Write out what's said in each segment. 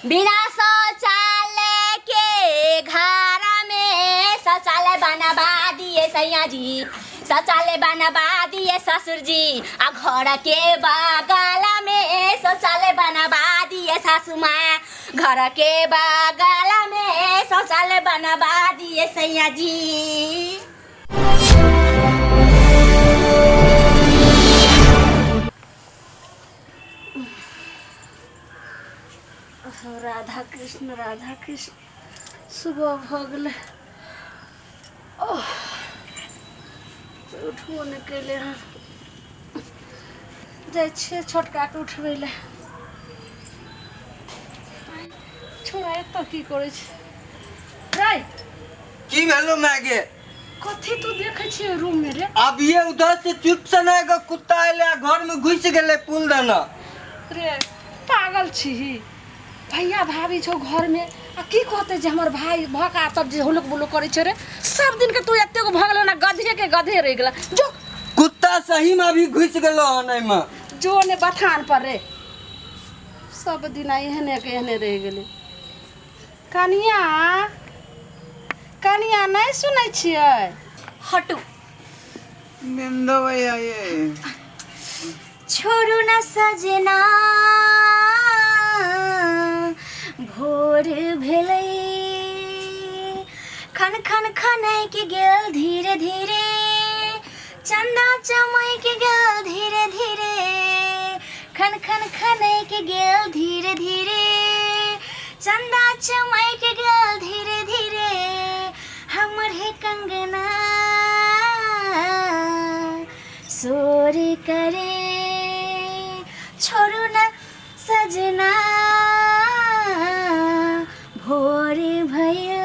बिना शौचालय के घर में शौचालय बनवा दिए सैया जी, शौचालय बनवा दिए ससुर जी, आ घर के बगल में शौचालय बनवा दिए सासू माँ, घर के बगल में शौचालय बनवा दिए सैया जी। राधा कृष्ण राधा कृष्ण। सुबह भऽ गेलै, ओह, उठबो नहि केलै हन। जाइ छियै छोटकाके उठबै लए। छोड़ा एतऽ की करै छै रे? की भेलो माय गे? कथी तू देखै छियै रूम में रे? अब ये उधर से चुप से ना एगो कुत्ता एले आ घर में घुस गेले पुल दना। रे पागल छीही? भैया भाभी छौ घर में, आ की कहते जे हमर भाई भका सब जे हुलुक बुलुक करै छै रे? सब दिन के तू एते गो भऽ गेलै ना, गधे के गधे रहि गेला जो। कुत्ता सही में अभी घुस गेलो हन एहिमे। जो ने बथान पर रे, सब दिन एहने के एहने रहि गेलै। कनिया, कनिया, नहि सुनै छियै? हटू। निंदो भैया ये। छोड़ू न सजना, भोर भेलै, खन खन खनैक गेल धीरे धीरे, चंदा चमैक गेल धीरे धीरे, खन खन खनैक गेल धीरे धीरे, चंदा चमैक गेल धीरे धीरे, हमर हे कंगना शोर करे, छोड़ू न सजना, भोर भइल,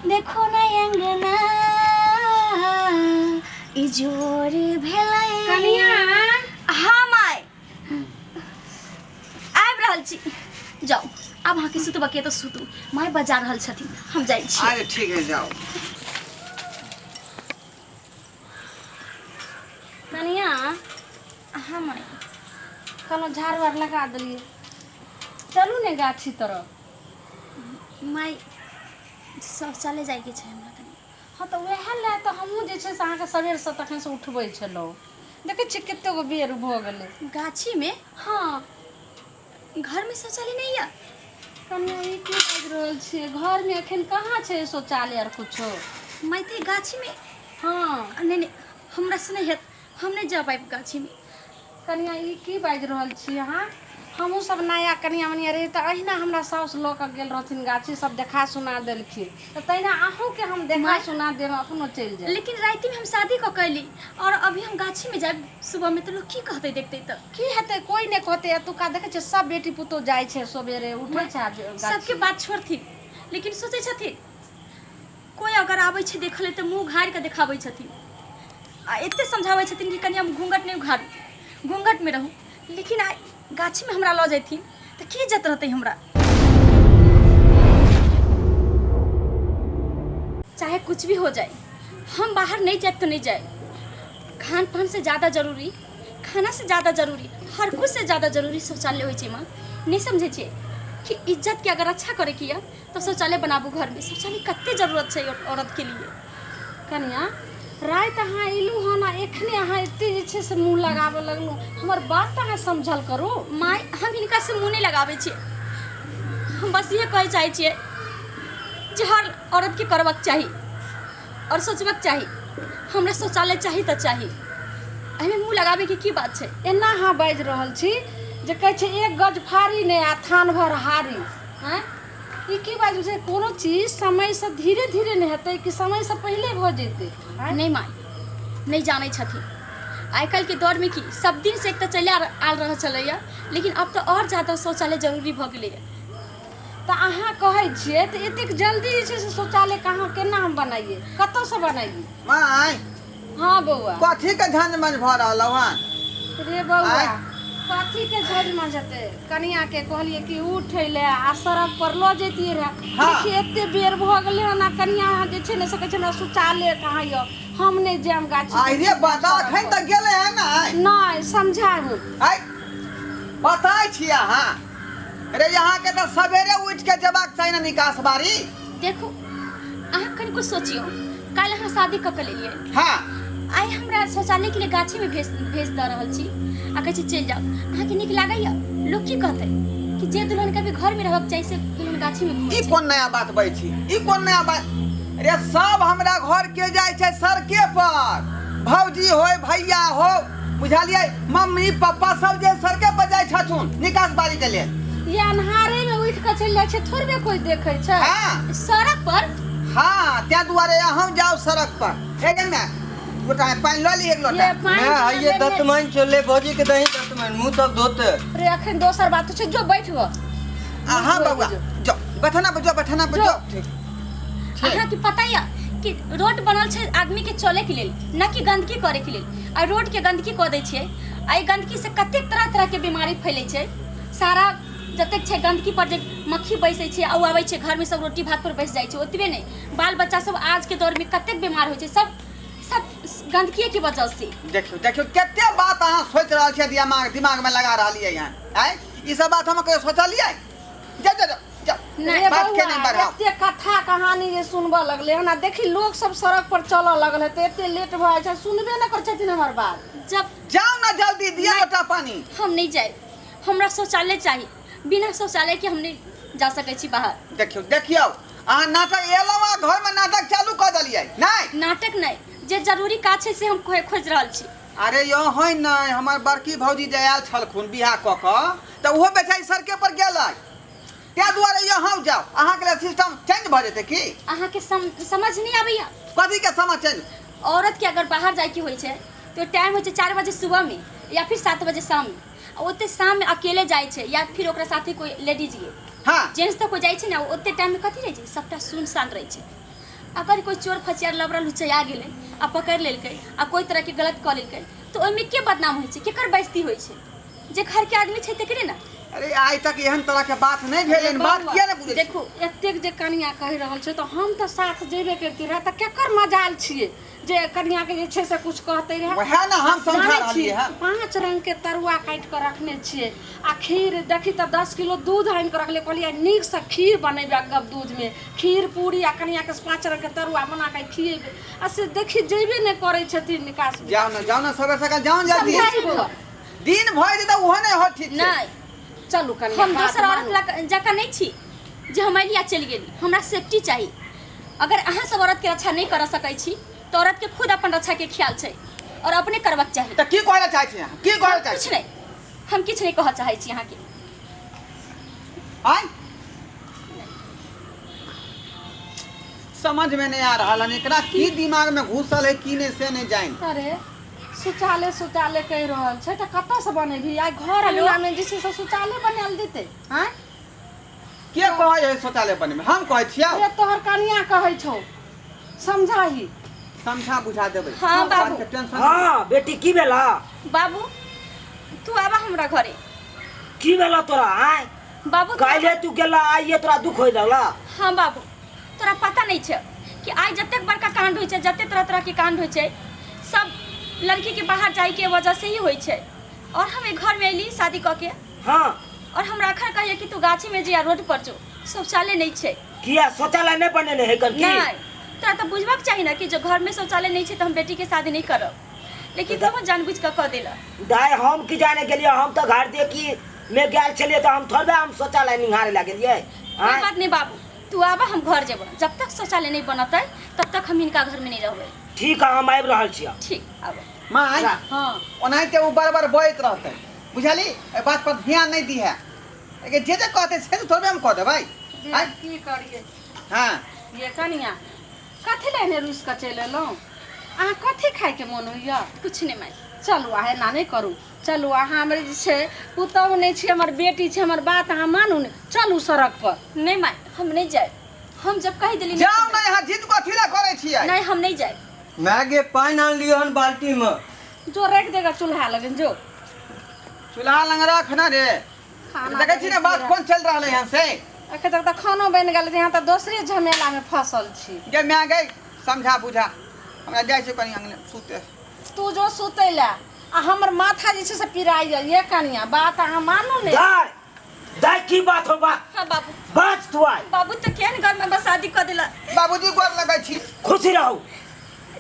देखो न अंगना इजोर भेलै। कनिया। हाँ माय, आबि रहल छी। जाउ आब, अहाँके सुतबके तऽ सुतू। माय बजा रहल छथिन, हम जाइ छी। अरे ठीक है, जाओ। कनिया। हाँ माय। कहलहुँ झाड़ू आर लगा देलियै, चलू ने गाछी तरफ। माय, शौचालय जाइके छै हमरा कनि। हँ तऽ उएह लए तऽ हमहूँ जे छै से अहाँके सबेरसँ तखनसँ उठबै छलहुँ। देखै छियै कते गो बेर भऽ गेलै। गाछीमे? हँ। घरमे शौचालय नहि यऽ? कनिया, ई की बाजि रहल छियै? घरमे एखन कहाँ छै शौचालय आर कुछो। माय, तऽ गाछीमे? हँ। नहि नहि, हमरा से नहि हैत, हम नहि जा पाबि गाछीमे। कनिया, ई की बाजि रहल छी अहाँ? हमहूँ सब नया कनिया मनिया रही तऽ अहिना हमरा साउस लऽ कऽ गेल रहथिन गाछी, सब देखा सुना देलखिन, तऽ तहिना अहूँके हम देखा माय सुना देब, अपनो चलि जायब। लेकिन रातिमे हम शादी कऽ के अयली और अभी हम गाछीमे जायब सुबहमे तऽ लोक की कहतै देखतै तऽ? की हेतै? कोइ नहि कहतै। एतुका देखै छियै, सब बेटी पुतोहु जाइ छै, सबेरे उठै छै आ सबके गाछी। बात छोड़थिन, लेकिन सोचै छथिन कोइ अगर आबै छै देखऽ लेल तऽ मुँह उघारि कऽ देखाबै छथिन आ एते समझाबै छथिन कि कनिया घूँघट नहि उघारू, घूँघटमे रहू, लेकिन आइ गाछीमे हमरा लऽ जैथिन तऽ की इज्जत रहतै हमरा? चाहे कुछ भी हो जाए, हम बाहर नहीं जाए तो नहीं जाए। खान पान से ज़्यादा जरूरी, खाना से ज़्यादा जरूरी, हर कुछ से ज़्यादा जरूरी शौचालय होइ छै। माँ, नहीं समझै छियै कि इज्जत के अगर अच्छा करे के यऽ तऽ शौचालय बनाबू। घरमे शौचालय कते जरूरत छै औरत के लिए। कनिया, राति अहाँ एलहुँ हन आ एखने अहाँ एते जे छै से मुँह लगाबऽ लगलहुँ। हमर बात तऽ अहाँ समझल करू। माय, हम हिनका से मुँह नहि लगाबै छियै। हम बस इहे कहै चाहै छियै जे हर औरतके करबाक चाही आओर सोचबाक चाही। हमरा शौचालय चाही तऽ चाही, एहिमे मुँह लगाबैके की बात छै? एना अहाँ बाजि रहल छी जे कहै छै एक गज फाड़ी नहि आ थान भर हारी। आँय, ई की बाजि छै? कोनो चीज समयसँ धीरे धीरे नहि हेतै कि समयसँ पहिले भऽ जेतै? आँय। नहि माय, नहि जानै छथिन आइ काल्हिके दौरमे की सब दिनसँ एक तऽ चलि आयल रहल छलैए, लेकिन आब तऽ आओर ज्यादा शौचालय जरूरी भऽ गेलैए। तऽ अहाँ कहै छियै तऽ एतेक जल्दी जे छै से शौचालय कहाँ केना हम बनाइए, कतऽसँ बनाइए? माय। हाँ बौआ। कथी के झंझ मंझ भऽ रहल हन? रे बौआ? आँय? कथी के झंझ मझते? कनिया के कहलियै कि उठै ले आ सड़क पर लऽ जैतियै रहे। हाँ। देखिए, एते बेर भऽ गेलै हन आ कनिया अहाँ जे छै ने से कहै छै हमरा शौचालय कहाँ यऽ, हम नहि जायब गाछी। आइ रे बता, अखन तऽ गेलै हन आइ। नहि समझाबू। आइ बताइ छी अहाँ। अरे यहाँ के तऽ सवेरे उठि के जेबाक चाही ने निकास बारी। देखू, अहाँ कनिको सोचियौ, काल्हि अहाँ शादी कऽ के लेलियै। हाँ। आइ हमरा शौचालय के लिए गाछी में भेज भेज दऽ रहल छी आ कहै छी चलि जाउ। अहाँके नीक लागैया? लोक की कहतै कि जे दुल्हन के अभी घर में रहबाक चाही से दुल्हन गाछी में घूमै ई छै। कोन नया बात बजै छी? ई कोन नया बात? अरे सब हमरा घर के जाइ छै सड़के पर, भौजी हो भैया हो, बुझलियै, मम्मी पप्पा सब जे सड़के पर जाइ छथुन निकास बारी के लेल। ये अन्हारे में उठि कऽ चलि जाइ छै, थोड़बे कोइ देखै छै। हाँ। सड़क पर? हाँ, ताहि दुआरे अहूँ जाउ सड़क पर। हे गे माय, गोटा पानि लऽ ली एक लोटा। ये पानि मैं आइए लेने- दतमैन चले भौजी के दही दतमैन मुंह सब धोते। रे अखन दोसर बात छै, जो बैठ गो। हाँ बउआ, जो बैठना पर, जो बैठना पर, जो। ठीक। अहाँके पता यऽ कि रोड बनल छै आदमी के चले के लेल, न कि गंदगी करे के लेल। आ रोड के गंदगी कऽ दै छियै, आ एहि गंदगी से कतेक तरह तरह के बीमारी फैलै छै। सारा जतेक छै गंदगी पर जे मक्खी बैसै छै आ ओ आबै छै घरमे, सब रोटी भात पर बैस जाइ छै। ओतबे नहि, बाल बच्चा सब आज के दौर में कतेक बीमार होइ छै, सब सब गंदगिए के वजह से। देखियौ देखियौ कते बात अहाँ सोचि रहल छियै, दिमाग दिमागमे लगा रहलियै हन। आँय, ई सब बात हम कहियो सोचलियै? जा जा जा जा। नहि। रे बात के बौआ, नहि बढ़ाउ। एते कथा कहानी जे सुनबऽ लगलै हन, आ देखी लोक सब सड़क पर चलऽ लगल है तऽ एते लेट भऽ जाइ छै, सुनबे नहि करै छथिन हमर बात। जब जाउ ने जल्दी, दिअ लोटा पानी। हम नहि जायब, हमरा शौचालय चाही। बिना शौचालय के हम नहि जा सकै छी बाहर। देखियौ देखियौ, अहाँ नाटक एलहुँ आ घरमे नाटक चालू कऽ देलियै। नहि नाटक नहि, जे जरूरी काज छै से हम खोजि रहल छी। अरे यौ होइ नहि, हमर बड़की भौजी जे आयल छलखुन बियाह कऽ कऽ तऽ ओहो बेचारी सड़के पर गेलै, ताहि दुआरे यौ अहूँ जाउ। अहाँके लेल सिस्टम चेंज भऽ जेतै की? अहाँके समझ नहि आबैया। कथीके समझ चेंज? औरत के अगर बाहर जाइके होइ छै तऽ टाइम होइ छै 4 बजे सुबह में या फिर 7 बजे शाम में। आ ओते शाम में अकेले जाइ छै या फिर ओकरा साथे कोई लेडीज गेल। हाँ। जेंट्स तऽ कोई जाइ छै ने, ओते टाइम में कथी रहै छै, सबटा सुनसान रहै छै। अगर कोई चोर फचियार लबड़ा लुचैया गेलै आ पकड़ि लेलकै आ कोई तरह के गलत कऽ लेलकै तऽ ओहिमे के बदनाम होइ छै, केकर बेइज्जती होइ छै? जे घर के आदमी छै तकरे ने। अरे आइ तक एहन तरह के बात नहि भेल हन, बात किया नहि बुझै छी? देखू एतेक जे कनिया कहि रहल छै तऽ हम तऽ साथ जेबे करती रहए, तऽ केकर मजाल छियै जे कनियाके जे छै से कुछ कहते रहए। वएह ने हम समझा जानै छी, रहलियै हन। 5 रंग के तरुआ काटि कऽ रखने छियै आ खीर देखी तऽ 10 किलो दूध आनि कऽ रखलियै, कहलियै नीकसँ खीर बनेबै गप दूधमे, खीर पूरी आ कनियाके 5 रंग के तरुआ बना कऽ खिएबै, आ से देखी जेबे नहि करै छथिन निकास। जाउ ने, जाउ ने, सबेर सकाल जाउ ने जल्दी। समझाइबो। दिन भरि जेतै ओहो नहि होत ठीक से। नहि चलू कनिया, हम बात दोसर औरत मानू। जकाँ नहि छी जे हम अयली आ चलि गेली। हमरा सेफ्टी चाही। अगर अहाँ सब औरत के रक्षा नहि कर सकै छी तऽ औरत के खुद अपन रक्षा के ख्याल छै और अपने करबाक चाही। तऽ की कहै लए चाहै छी अहाँ? की कहै लए चाहै किछु छी? नहि, हम किछु नहि कहऽ चाहै छी अहाँके। आँय, समझ में नहीं आ रहा हन एकरा की दिमाग में घुसल है की नहीं से नहीं जान। अरे शौचालय शौचालय कहि रहल छै तऽ कतऽसँ बनेबही? आइ घर अङ्गनामे जे छै से शौचालय बनायल जेतै? आँय, के कहै है शौचालय बनेबै? हम कहै छियौ? रे तोहर कनिया कहै छौ, समझाही। समझा बुझा देबै। हाँ, बाबू। बात के टेंशन। हाँ बेटी, की भेला? बाबू तू आबा हमरा घरे। की भेला तोरा? आय बाबू तू काल्हे तू गेला, आइए तोरा दुख होय लगला? हाँ बाबू, तोरा पता नहीं छै कि आइ जतेक बड़का कांड होइ छै, जतेक तरह तरह के कांड होइ छै, सब लड़की के बाहर जाय के वजह से ही होइ छै। और हम एक घर में अयली शादी कऽ के। हाँ। और हमरा अखन कहिए कि तू गाछी में जिया रोड पर जो, शौचालय नहीं छै। किया शौचालय नहीं बनेने है कन की? नहीं, तोरा तऽ बुझबाक चाही ना कि जो घर में शौचालय नहीं छै तऽ हम बेटी के शादी नहीं करब, लेकिन तू जानबूझ कऽ कऽ देला। दाय हम की जाने गेलियै, हम तऽ घर देखी में गेल छलियै तऽ हम थोड़बे हम शौचालय निहारे लए गेलियै। कोई आँय? बात नहीं बाबू, तू आबा हम घर जेबो, जब तक शौचालय नहीं बनतै तब तक हम हिनका घर में नहीं रहबै। ठीक है, हम आबि रहल छियै। ठीक, आबो। माय। हाँ। ओनाहिते ओ बार बार बजैत रहतै, बुझली? एहि बात पर ध्यान नहीं दिहे, लेकिन जे जे कहतै से तऽ थोड़बे हम कऽ देबै। आँय? की करियै? हाँ। ये कनिया, कथी लए एहने रुसि कऽ चलि एलहुँ? अहाँ कथी खायके मोन होइए? कुछ नहीं माय। चलू, अहाँ एना नहि करू, चलू। अहाँ हमर जे छै पुतहु नहि छी, हमर बेटी छै, हमर बात अहाँ मानू ने, चलू सड़क पर। नहीं माय, हम नहीं जाए, हम जब कहि देली। जाउ ने, यहाँ जिद कथी लए करै छियै? नहीं, हम नहीं जाए। माय गे, पानि आनलियै हन बाल्टी में। जो रख देगा चूल्हा लगन, जो चूल्हा लग रख ना रे। खाना देखै छी ने बात कोन चलि रहलै हन से। अखन तक तऽ खानो बनि गेल, यहाँ तऽ दोसरे झमेला में फसल छी। गे माय गे, समझा बुझा, हमरा जाइ छै कनि अंगने सुते। तू जो सुतै लए, आ हमर माथा जे छै से पिराइ ये कनिया, बात अहाँ मानू ने। दाय दाई की बात हो बात हाँ बाबू बात तू आय बाबू तो केहन घर में हमरा शादी कर देला बाबूजी गोर लगै छी खुशी रहू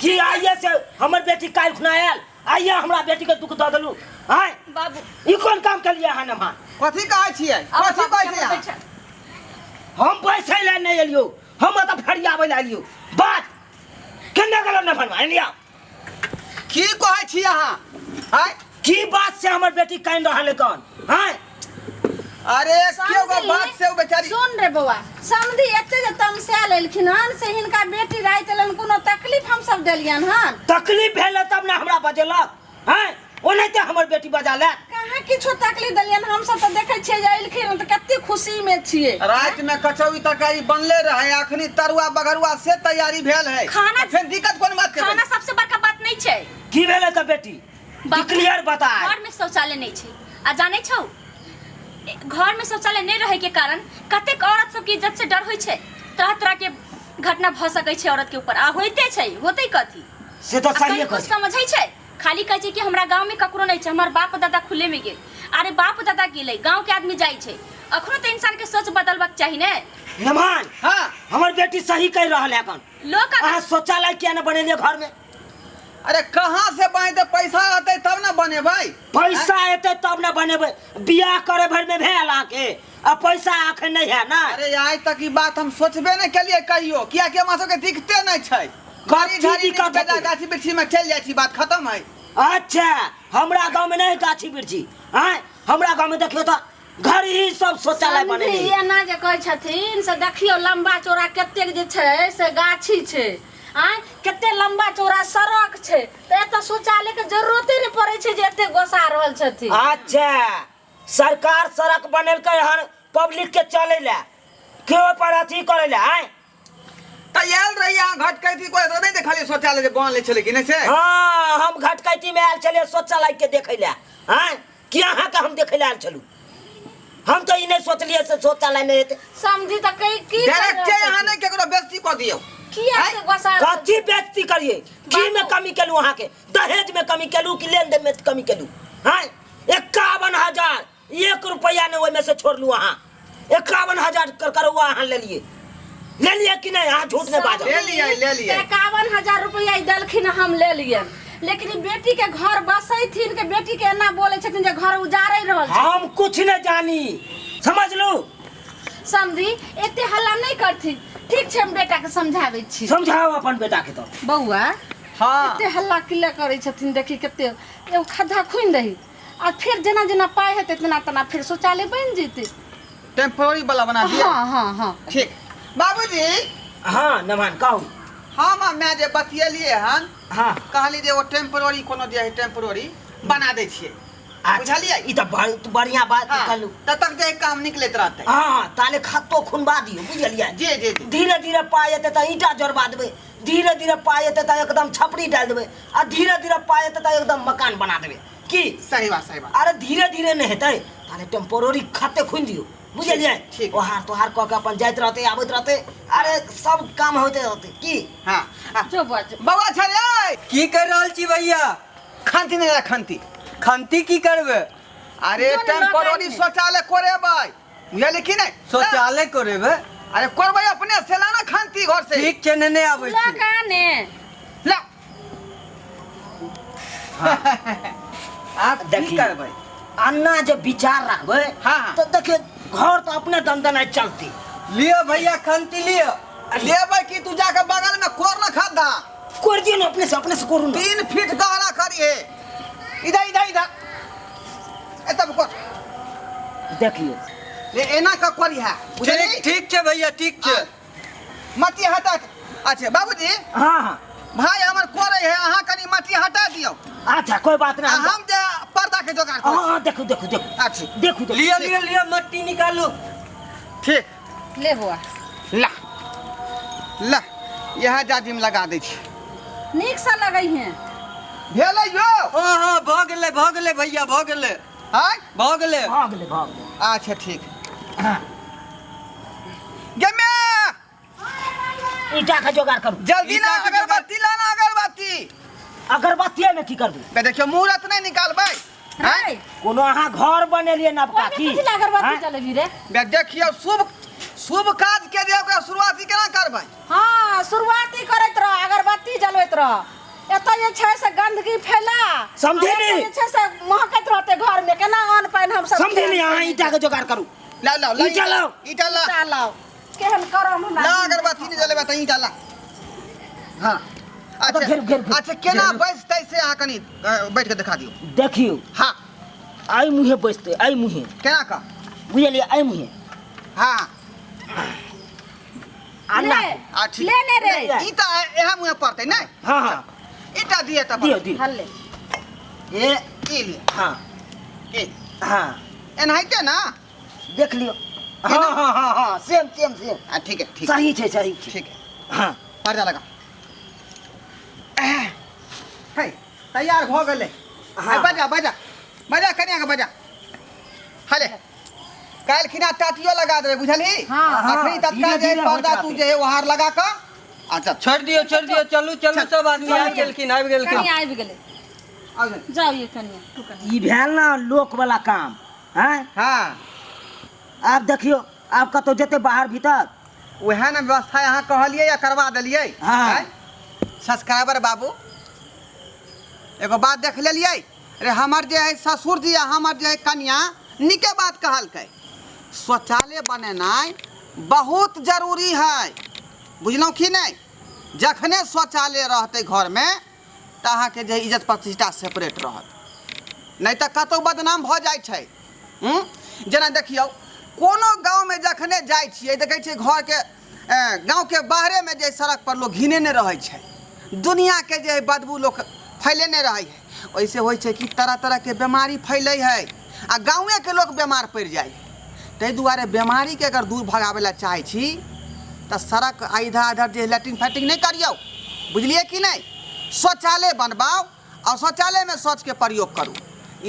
कि आइए से हमर बेटी काल्हि खुना आयल आइए हमरा बेटी के दुख दऽ देलू आय बाबू ई कोन काम केलियै अहाँ नमहा कथी कहै छियै अब कथी बाबू कहै छियै के अहाँ? बैठल। हम पैसे लए नहि एलियौ हम ओतऽ फरियाबै लए एलियौ बात केने गेलौ नमहन एलिया की कहै छी अहाँ आय की बात से हमर बेटी कानि रहल है कौन आय अरे केओ गो समधी, बात से ओ बेचारी सुन रे बौआ समधी एते जे तमसायल एलखिन हन से हिनका बेटी राति एलन कोनो तकलीफ हम सब देलियन हन तकलीफ भेल तब ने हमरा बजेलक आय ओनाहिते हमर बेटी बजा ले कहाँ किछो तकलीफ देलियन हम सब तऽ देखै छियै जे एलखिन तऽ कते खुशी में छियै राति में कचौड़ी तरकारी बनले रहे अखनी तरुआ बघरुआ से तैयारी भेल है खाना- फेर दिक्कत कोन बात के खाना सबसे बड़का बात नहीं छै की भेलै तऽ बेटी बाबू, क्लियर बता घर में शौचालय नहीं छै आ जानै छौ घर में शौचालय नहीं रहे के कारण कतेक औरत सबके इज्जत से डर होइ छै तरह तरह के घटना भऽ सकै छै औरत के ऊपर आ होइते छै होतै कथी से तऽ आ सहिए कनिको कहै समझै छै खाली कहै छै कि हमरा गाँव में ककरो नहीं छै हमर बाप दादा खुले में गेल अरे बाप दादा गेलै गाँव के आदमी जाइ छै अखनो तऽ इंसान के सोच बदलबाक चाही ने नमान हाँ हमर बेटी सही कहि रहल है एखन लोक अगर अहाँ शौचालय किया ने बनेलियै घर में अरे कहाँ से बनेतै पैसा रहतै तब ने बनेबै पैसा एतै तब ने बनेबै बियाह करे भर में भेल अहाँके आ पैसा अखन नहीं है ना अरे आइ तक ई बात हम सोचबे नहि केलियै कहियो कियाकि हमरा सबके दिखते नहि छै बाड़ी कथी झाड़ी दिक्कत हेतै? गाछी वृक्षी में चलि जाइ छी बात खत्म है अच्छा हमरा गाँव में नहीं गाछी वृक्षी आँय हमरा गाँव में देखियो तऽ घर ही सब शौचालय समधी बनेने है। एना जे कहै छथिन से देखियौ लम्बा चौड़ा कतेक जे छै से गाछी छै आँय कते लम्बा चौड़ा सड़क छै तऽ एतऽ शौचालय के जरूरते नहि पड़ै छै जे एते गोसा रहल छथिन अच्छा सरकार सड़क बनेलकै हन पब्लिक के चले ला केओ पर अथी करे ला आँय तऽ आयल रही अहाँ घटकैती कोइ एतऽ नहि देखलियै शौचालय जे बनले छलै कि नहि से हाँ हम घटकैती में आयल छलियै शौचालय के देखै ला आँय कि अहाँके हम देखै ला आयल छलहुँ हम तऽ ई नहि सोचलियै से शौचालय नहि हेतै समझी तऽ कई की डायरेक्टे अहाँ नहि केकरो बेइज्जती कऽ दियौ किया आँय? से गोसा कथी बेइज्जती करियै की में कमी केलहुँ अहाँके दहेज में कमी केलहुँ कि लेन देन में कमी केलहुँ आँय 51,000 एक रुपैआ नहि ओहिमे से छोड़लहुँ अहाँ 51,000 करकरौआ अहाँ लेलियै लेलियै कि नहि अहाँ झूठ नहि बाजब ले लियै, ले लियै। 51,000 रुपया ई देलखिन हम ले लियन लेकिन ई बेटी के घर बसैथिन के बेटी के एना बोले छथिन जे घर उजाड़े रहल छै हम कुछ नहि जानी समझलू समझी एते हल्ला नहीं करथिन ठीक छै हम बेटा के समझाबै छी समझाओ अपन बेटा के तो बौआ हाँ एते हल्ला किला करै छथिन देखी कते एगो खद्धा खुनि दही आ फेर जेना जेना पाइ हेतै तेना तेना फेर शौचालय बनि जेतै टेम्पोररी वाला बना दिया हाँ हाँ हाँ ठीक बाबूजी हाँ नमान कहू हम आ माय जे बतियलियै हन हाँ कहली जे ओ टेम्पोररी कोनो जे है टेम्पोररी बना दै छियै बुझलियै ई तऽ बहुत बढ़िया बात हाँ, कहलू तब तक जे काम निकलैत रहतै हाँ ताले खत्तो खुनबा दियौ बुझलियै जी जी जी धीरे धीरे पाइ एतै तऽ ईंटा जोड़बा देबै धीरे धीरे पाइ एतै तऽ एकदम छपरी डालि देबै आ धीरे धीरे पाइ एतै तऽ एकदम मकान बना देबै की सही बात सही बात अरे धीरे धीरे नहि हेतै ताले टेम्पोररी खाते खुनि दियौ बुझलियै ठीक। ओहार तोहार कऽ के अपन जाइत रहतै आबैत रहतै अरे सब काम होते रहतै की हाँ हाँ। जो बज बौआ छै रे की कर रहल छी भैया खंती नहि खंती खंती की करबै अरे जो ने टेम्पोररी लऽ के शौचालय कोरेबै बुझलियै कि नहि शौचालय करेबै अरे करबै अपने से लाना खंती घर से ठीक छै नेने आबै लऽ छी के आने ला आब की देखी। करबै अन्ना जे विचार रखबै हाँ, हाँ। तऽ देखियौ घर तऽ अपने दनदनाइत चलतै लिअ भैया खंती लिअ लेबै कि तू जाके बगल में कोर न खद्धा कोरि दियौ ने अपने से अपने से कोरू ने 3 फीट गहरा करिए इधर इधर इधर एतब कोर देखियौ ले एना का कोरी है बुझलियै ठीक ठीक छै भैया ठीक छै मट्टी हटा अच्छा बाबूजी हाँ हाँ भाई हमर कोरे है अहाँ कनी मट्टी हटा दियौ अच्छा कोई बात आ नहीं हम जे पर्दा के जोगाड़ हाँ करब हाँ देखू देखू देखू अच्छा देखू देखू लिअ लिअ लिअ मट्टी निकालू ठीक ले बौआ ला ला इएह जाजिम लगा दै छी नीक से लगै है भेलै यौ हाँ हाँ भऽ गेलै भऽ गेलै भैया भऽ गेलै आँय भऽ गेलै भऽ गेलै भऽ गेलै अच्छा ठीक गे मै ईटा के जोगाड़ करू जल्दी ना ईटा के जोगाड़- अगरबत्ती लाना अगरबत्ती अगरबत्तीए में की करबै बे देखियौ मुहूर्त नहि निकालबै आँय? कोनो अहाँ घर बनेलियै नबका ओहिमे की कथी लए अगरबत्ती आँय? जलेबी रे बे देखियौ शुभ शुभ काज के जे ओकरा शुरुआती केना करबै हाँ शुरुआती करैत रह अगरबत्ती जलबैत रह एतऽ जे छै से गंदगी फैला समझे आ एतऽ नी? जे छै से महकैत रहतै घर में केना अन्न पानि हम सब समझे नहीं अहाँ ईटा के जोगाड़ करू लाउ लाउ लाउ ईटा लाउ। ईटा ला ईटा लाउ केहन करम हमरा ला अगरबत्ती नहि जलेबै तऽ ईटा ला हाँ अच्छा घेर, घेर, घेर। अच्छा केना बैसतै से अहाँ कनि बैठ के देखा दियौ देखियौ हाँ आइ मुँहे बैसतै आइ मुँहे केना कऽ बुझलियै आइ मुँहे हाँ आ ना ले आ ठीक ले ने रे ई तऽ इएह मुँहे पड़तै नहि हाँ हाँ ईटा दिअ तऽ दियौ दियौ हल्ले ए ई लिअ हाँ ई हाँ एनाहिते ना देख लियौ हाँ हाँ हाँ हाँ सेम सेम सेम आ ठीक है ठीक है सही छै सही छै ठीक है हाँ पर्दा लगा है तैयार भऽ गेलै हाँ। है बजा बजा बजा कनिया के बजा हले काल्हि खिना टाटियो लगा देबै बुझलही हाँ, हाँ, अखनी तत्काल धीरे जे धीरे होइत पर्दा तू रहतै। जे है ओहार लगा कऽ अच्छा छोड़ि दियौ छोड़ि दियौ चलू चलू सब आदमी आबि गेलखिन आबि गेलखिन कनिया आबि गेलै आउ जल्दी। जाउ ये कनिया तू कनिया ई भेल ने लोक वाला काम हैं हाँ आब देखियौ आब कतौ जेतै बाहर भीतर वएह ने व्यवस्था अहाँ कहलियै या करवा देलियै हाँ। आँय? सब्सक्राइबर बाबू एगो बात देख लेलियै अरे हमर जे है ससुर जी आ हमर जे है कनिया नीके बात कहलकै शौचालय बनेनाइ बहुत जरूरी है बुझलहुँ कि नहि जखने शौचालय रहतै घरमे तऽ अहाँके जे इज्जत प्रतिष्ठा सेपरेट रहत नहि तऽ कतहु बदनाम भऽ जाइ छै हूँ जेना देखियौ कोनो गाँवमे जखने जाइ छियै देखै छियै घरके गाँवके बाहरेमे जे सड़कपर लोक घिनेने रहै छै दुनिआँके जे बदबू लोक फैलेने रहै है ओहिसँ होइ छै कि तरह तरहके बेमारी फैलै है आ गाँवेके लोक बेमार पड़ि जाइ है ताहि दुआरे बेमारीके अगर दूर भगाबै लए चाहै छी तऽ सड़क आ इधर इधर जे लैट्रिन फैट्रिन नहि करियौ बुझलियै कि नहि शौचालय बनबाउ आओर शौचालयमे शौचके प्रयोग करू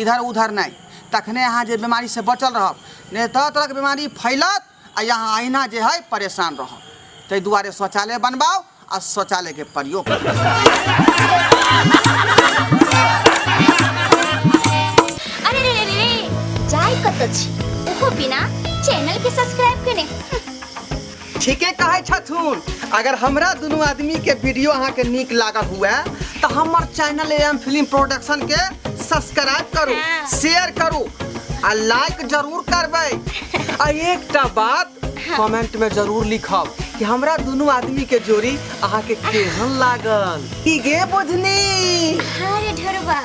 इधर उधर नहि तखने अहाँ जे बेमारीसँ बचल रहब नहि तरह तरहके बेमारी फैलत आ यहाँ अहिना जे है परेशान रहब ताहि दुआरे शौचालय बनबाउ आ शौचालयके प्रयोग करू। अरे रे रे रे रे जाय कत छी ओहो बिना चैनल के सब्सक्राइब केने ठीके कहै छथुन अगर हमरा दुनू आदमी के वीडियो अहाँके नीक लागल हुए तऽ हमर चैनल एम फिल्म प्रोडक्शन के सब्सक्राइब करू हाँ। शेयर करू आ लाइक जरूर करबै आ एकटा बात कमेंट में जरूर लिखब कि हमरा दुनू आदमी के जोड़ी अहाँके केहन लागल की गे बुझनी हाँ रे ढोरबा।